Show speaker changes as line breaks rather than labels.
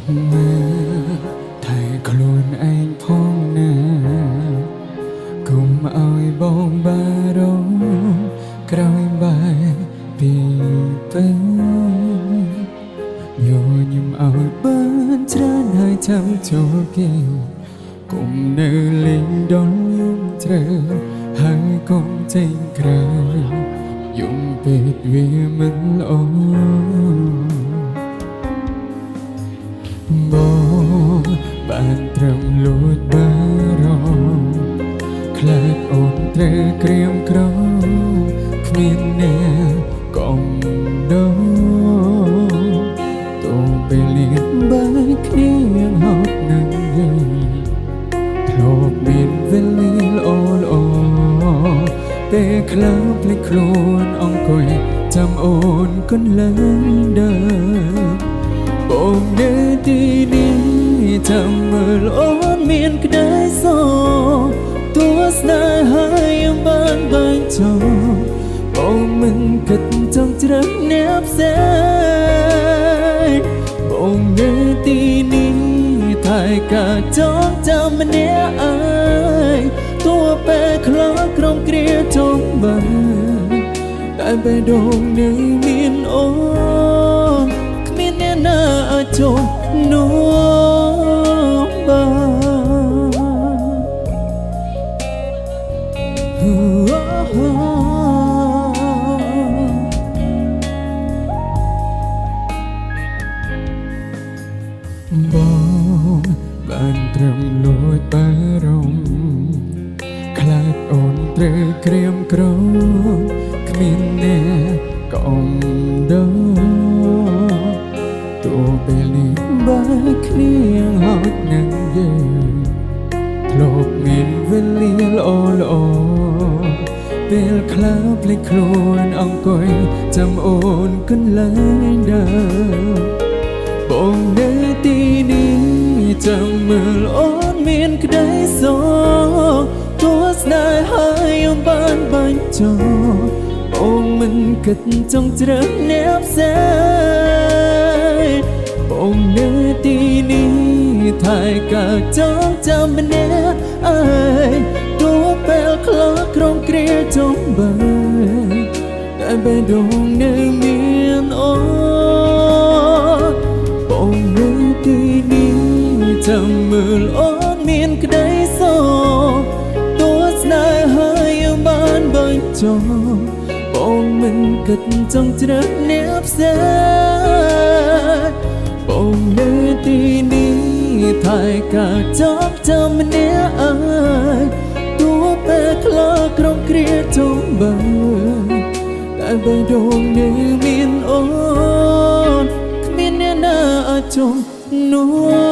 មើលថែខ្លួនឯងផងណាកុំឲ្យបងបារម្ភក្រោយបាយពីពេលញញឹមឲ្យបានច្រើនហើយចាំចូលគេកុំនៅលេងដល់យំជ្រើហើយកុំចេញក្រៅយំពេកវាមិនល្អបងបានត្រឹមលួចបារម្ភខ្លាចអូនត្រូវក្រៀមក្រំគ្មានអ្នកកំដរទោះពេលនេះបែកគ្នាហត់នឹងយើងធ្លាប់មានវេលាល្អល្អពេលខ្លះភ្លេចខ្លួនអង្គុយចាំអូនកន្លែងដើមបងនៅទីនេះចាំមើលអូនមានក្តីសោកទោះស្នេហាยังបានបាញ់ចោលបងមិនគិតចង់ជ្រើសអ្នកផ្សេងបងនៅទីនេះថែការចងចាំម្នាក់ឯងទោះពេលខ្លះក្រុមគ្រាចង់បានតែបេះដូងនៅមានអូនគ្មានអ្នកណាអាចចូលនោះបានបងបានត្រឹមលួចបារម្ភខ្លាចអូនត្រូវក្រៀមក្រំគ្មានអ្នកកំដរទោះពេលនេះបែកគ្នាហត់នឹងយើងធ្លាប់មានវេលាល្អល្អពេលខ្លះភ្លេចខ្លួនអង្គុយចាំអូនកន្លែងដើមបងនៅទីនេះចាំមើលអូនមានក្តីសោកទោះស្នេហាยังបានបាញ់ចោលបងមិនគិតចង់ជ្រើសអ្នកផ្សេងបងនៅទីនេះថែការចងចាំម្នាក់ឯងទោះពេលខ្លះក្រុមគ្រាចង់បានតែបេះដូងនៅមានអូនបងនៅទីនេះចាំមើលអូនមានក្តីសោកទោះស្នេហាยังបានបាញ់ចោលបងមិនគិតចង់ជ្រើសអ្នកផ្សេងបងនៅទីនេះថែការចងចាំម្នាក់ឯងទោះពេលខ្លះក្រុមគ្រាចង់បានតែបេះដូងនៅមានអូនគ្មានអ្នកណាអាចចូលនោះ